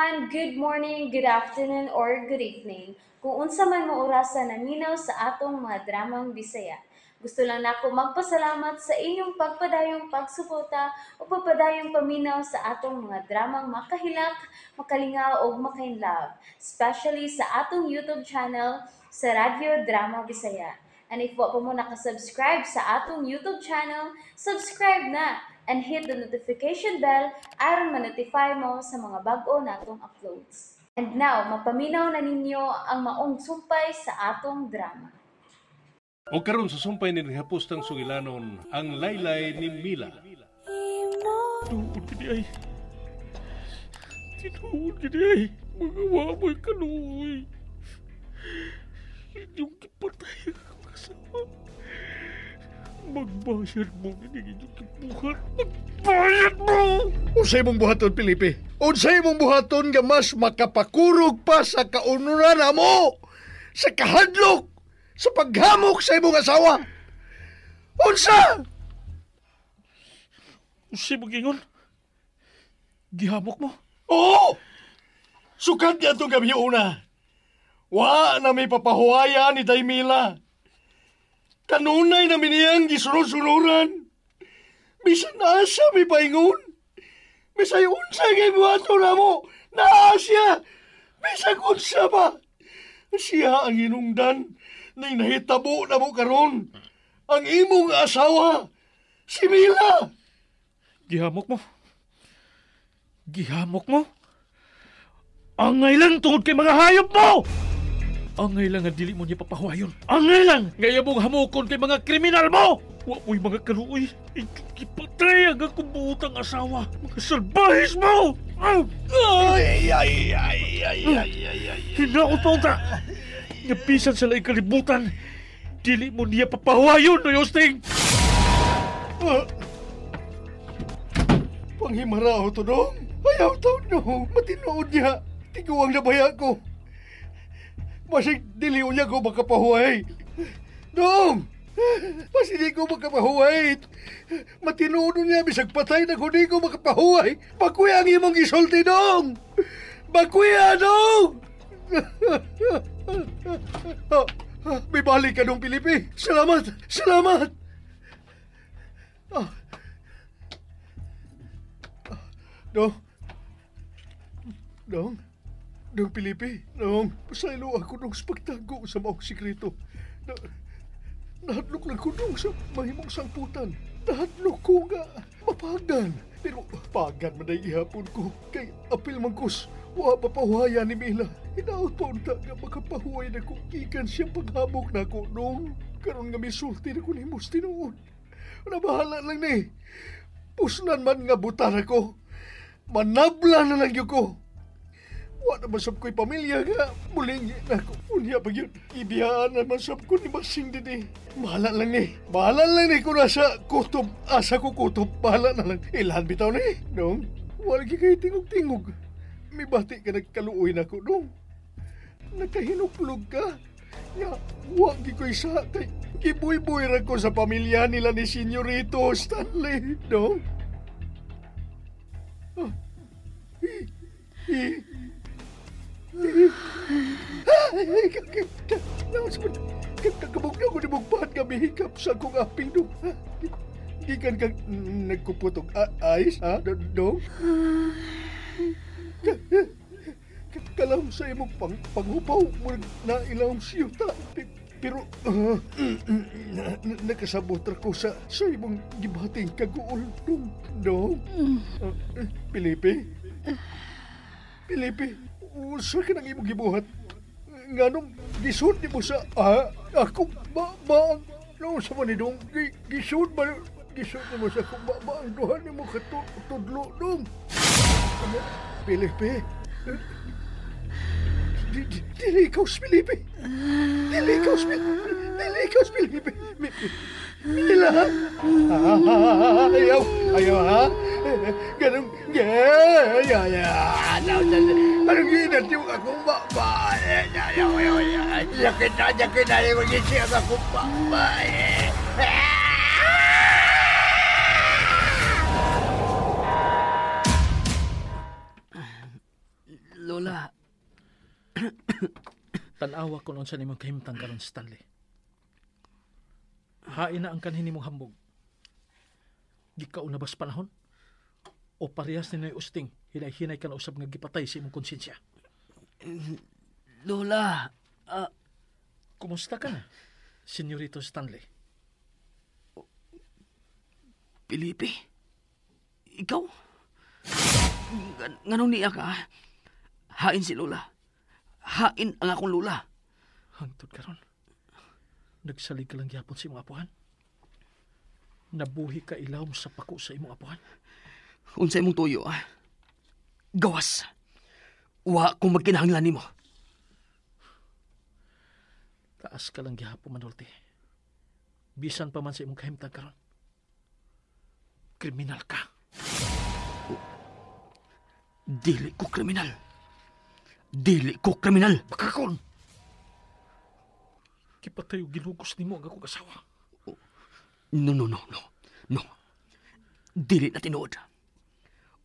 Everyone! Good morning, good afternoon, or good evening. Kung unsa man mo orasa naminaw sa atong mga dramang Bisaya. Gusto lang nako magpasalamat sa inyong pagpadayong pagsuporta o pagpadayong paminaw sa atong mga dramang makahilak, makalingaw o makainlove, especially sa atong YouTube channel sa Radyo Drama Bisaya. And if wa pa mo nakasubscribe sa atong YouTube channel, subscribe na and hit the notification bell aron ma-notify mo sa mga bag-o natong uploads. And now, mapaminaw na ninyo ang maong sumpay sa atong drama. O karon sa sumpay ni hapustang sugilanon ang laylay ni Mila. Tinuod gini ay. Tinuod gini ay. Mga wamoy kaluoy. Inyong gipatay ang akong asawa. Magbayad mo ni inyong gibuhat. Magbayad mo! Unsay mong buhaton, Felipe? Unsay mong buhaton nga mas makapakurog pa sa kaunuran mo? Sa kahadlok! Sa paghamok sa imong asawa! Unsa? Unsay mong ingon? Gihamok mo? Oo! Sukad niya itong gabi una. Wa na may papahuaya ni Daymila. Kanunay na miniyang gisunod-sunuran. Bisan asa may paingon. Bisay unsa kay buhaton na mo. Naa siya. Bisag unsa pa. Siya ang hinungdan ning nahitabo na mo karon. Ang imong asawa, si Mila. Gihamok mo? Gihamok mo? Angay lang tungod kay mga hayop mo! Angay lang nga dili mo niya papahuwayon. Angay lang nga iya mong hamukon kay mga kriminal mo! Wa mo'y mga kaluoy. Ipatay ang akong buutang asawa. Mga salbahis mo! Ay, ay, ay, ay, ay, ay, ay. Hinaot pa unta! Nga bisan sa laing kalibutan, dili mo niya papahuwayon, Noy Osting! Panghimarao to, dong. Ayaw taon, no. Matinood niya. Tiguang nabaya ko. Basig dili niya ko makapahuway. Dong! Basig di ko makapahuway. Matinood niya, bisag patay na ko di ko makapahuway. Bakuya ang imong isulti, dong! Bakuya, dong! May balik ka dong, Felipe. Salamat! Salamat! Dong! Dong! Dong Felipe, dong, pasaylo ako dong sa pagtago sa maong sikreto. Nahadlok lang ko dong sa mahimong sangputan. Nahadlok ko nga mapagan. Pero pagan man ay ihapon ko. Kay apil man kus, wa papahuhaya ni Mila. Hinaot pa unta nga makapahuway na ko. Gikan siyang paghamok na ko dong. Karon nga misulti na ko ni Mos tinuod. Nabahala lang ni. Pusnan man nga butan ako. Manabla na lang yun ko. Wa na man sab ko'y pamilya nga. Muling na ko. Unya pag yun. Ibiyaan na man sab ko ni Masing din eh. Bahala lang ni. Bahala lang ni kung nasa kutob. Asa ko kutob. Bahala na lang. Ilhan bitaw ni. Dong, wala kay tingog-tingog. May bati ka nagkaluoy na ko, dong. Nakahinuklog ka. Ya, wa gi ko'y sa kay gibuy-buy ra ko sa pamilya nila ni Senyorito Stanley, dong. Kakabog na ko ni Bugpahan kami hikap sa akong aping, dong. Gikan kang nagkuputog ayos, ha, dong? Kalam sa imong panghupaw, na ilang siyuta. Pero nakasabot ra ko sa imong gibating kaguol, dong. Dong? Felipe? Felipe, unsa ka nang imong gibuhat? Nganong gisud nimo sa akong ba no sa man ni dong? Gisud ba gisud nimo sa akong ba ang duha nimo katudlo, dong? Felipe, dili ikaw si Felipe. Dili ikaw si Felipe. Mila. Ayaw, ayaw ha. Ganun, ya, ya. Anong ginat yung akong baba? Ayaw, ayaw, ayaw. Sakit na yung gising akong baba. Lola. Tanawa ko noon sa nimong kahimtang karon, Stanley. Hain na ang kanhin nimong hambog. Gikaw na bas panahon? O parehas ni Noy Usting, hinay-hinay ka na usab nga gipatay sa imong konsensya? Lola. Kumusta ka na, Senyorito Stanley? Felipe, ikaw? Nganong niya ka? Hain si Lola. Hain ang akong lola. Hangtod karon, nagsalig ka lang gyapon sa imong apuhan. Nabuhi ka ilawom sa pako sa imong apuhan. Unsa imong tuyo, ah? Gawas. Wa kong magkinahanglan nimo. Taas ka lang gihapon, Manolti. Bisan pa man sa imong kahimtang karon. Kriminal ka. Dili ko kriminal. Dili ko kriminal. Bakakon! Kipatayo ginugos nimo ang akong asawa. No, no, no, no. No. Dili na tinuod.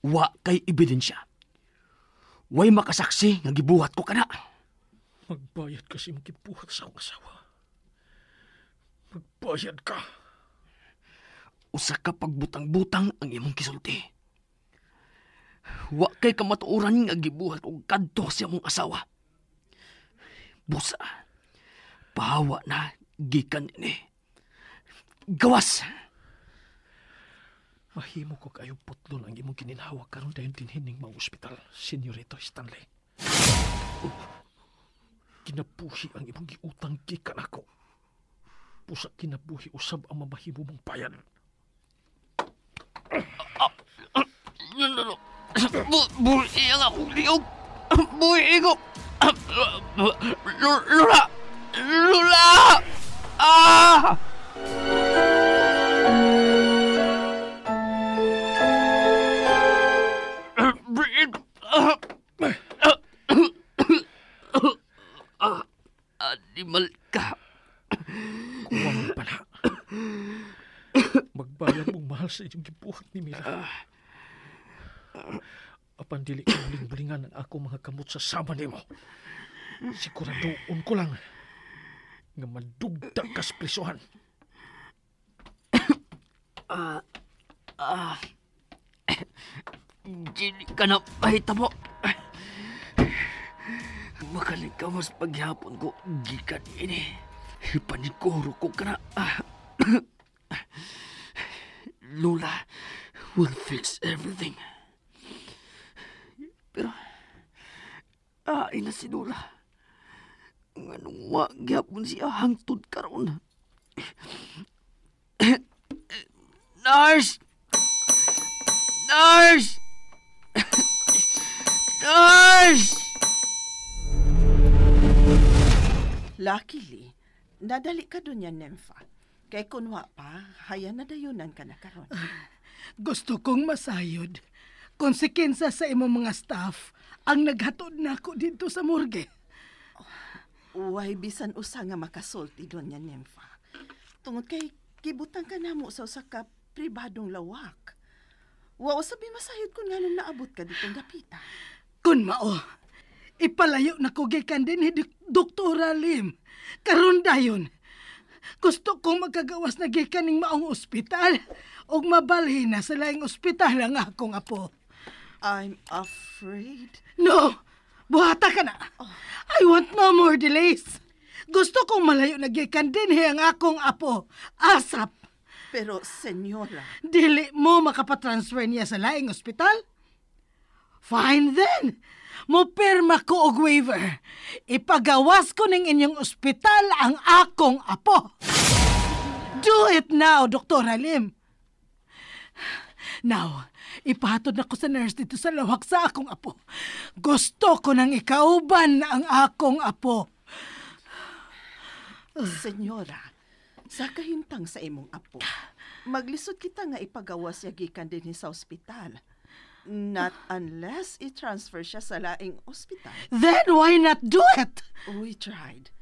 Wa kay ebidensya. Way makasaksi nga gibuhat ko kana. Magbayad ka sa imong gibuhat sa akong asawa. Magbayad ka. Usa ka pagbutang-butang ang imong kisulti. Wa kay kamatuoran nga gibuhat og kadto sa imong asawa. Busa, pahawa na gikan ini. Gawas! Mahimo ko kayong putlon ang imong gininhawa karon dayon dinhining maong ospital, Senyorito Stanley. Kinabuhi ang imong giutang gikan ako. Pusa kinabuhi usab ang mamahimo mong bayan. No, no, no. Buhi ang akong liog. Buhi ko. Lula! Lula! Ah! Animal ka. Kuwang pala. Magbayad mong mahal sa inyong gibuhat ni Mila. Apan dili ko buling-bulingan ang ako mga kamot sa sama nimo. Siguradoon ko lang nga madugta kas prisuhan. Dili ka na pahitabo. Makalikawas paghapon ko gikan ini. Panikoro ko ka na. Lola will fix everything. Pero, ay na si Lola. Nganong wa gyapon siya hangtod karon. Nurse! Nurse! Nurse! Luckily, nadali ka dun yan, Nympha. Kay kunwa pa, haya na dayunan ka na karon. Gusto kong masayod. Konsekensa sa imong mga staff ang naghatod nako dito sa morgue. Uway, bisan usa nga makasulti doon yan, Nympha. Tungod kay gibutang ka namo sa usa ka pribadong lawak. Wa usabi masayod kung nganong naabot ka ditong dapita. Kun mao, ipalayo na ko gikan din ni Doktora Lim. Karon dayon. Gusto kong magkagawas na gikan ning maong ospital ug mabalhin na sa laing ospital ang akong apo. I'm afraid. No! Buhata ka na! I want no more delays. Gusto kong malayo na gikan dinhi ang akong apo. Asap! Pero, senyora... Dili mo makapatransfer niya sa laing ospital? Fine then! Mupirma ko og waiver. Ipagawas ko ning inyong ospital ang akong apo. Do it now, Dr. Halim. Now, ipahatod na ko sa nurse dito sa lawak sa akong apo. Gusto ko nang ikauban ang akong apo. Senyora, sa kahimtang sa imong apo, maglisod kita nga ipagawas siya gikan dinhi sa ospital. Not unless i-transfer siya sa laing ospital. Then why not do it? We tried.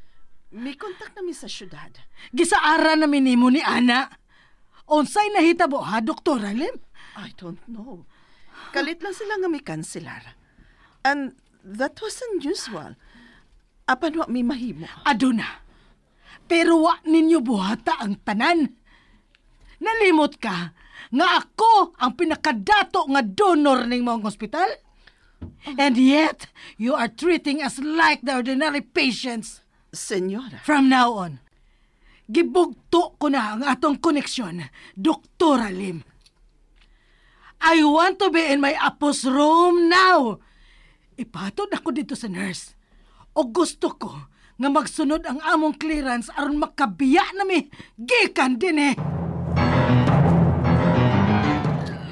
May kontak nami sa syudad. Gisaara na minimo ni Ana. Unsay nahitabo ha, Doktora Lim? I don't know. Kalit lang sila nga may kanselar. And That was unusual. Apan wa mi mahimo. Aduna. Pero wa ninyo buhata ang tanan. Nalimot ka nga ako ang pinakadato nga donor ning maong ospital? And yet, you are treating us like the ordinary patients. Senyora. From now on, gibugto ko na ang atong koneksyon, Doktora Lim. I want to be in my apo's room now. Ipatod ako dito sa nurse. O gusto ko nga magsunod ang among clearance aron makabiya na mi gikan din eh.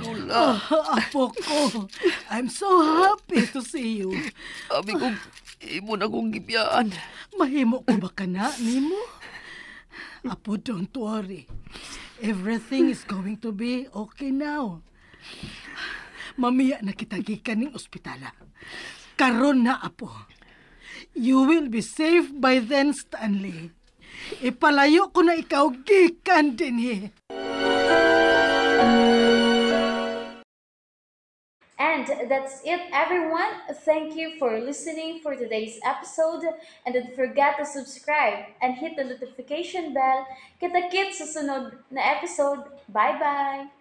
Lola. Oh, apo ko, I'm so happy to see you. Abi ko, imo na kong gibiyaan. Mahimo ko ba ka na, nimo? Apo, don't worry. Everything is going to be okay now. Mamiya na kita gikan ning ospitala. Karon na, apo. You will be safe by then, Stanley. Ipalayo ko na ikaw gikan dinhi. And that's it, everyone. Thank you for listening for today's episode. And don't forget to subscribe and hit the notification bell. Kita-kits sa sunod na episode. Bye-bye!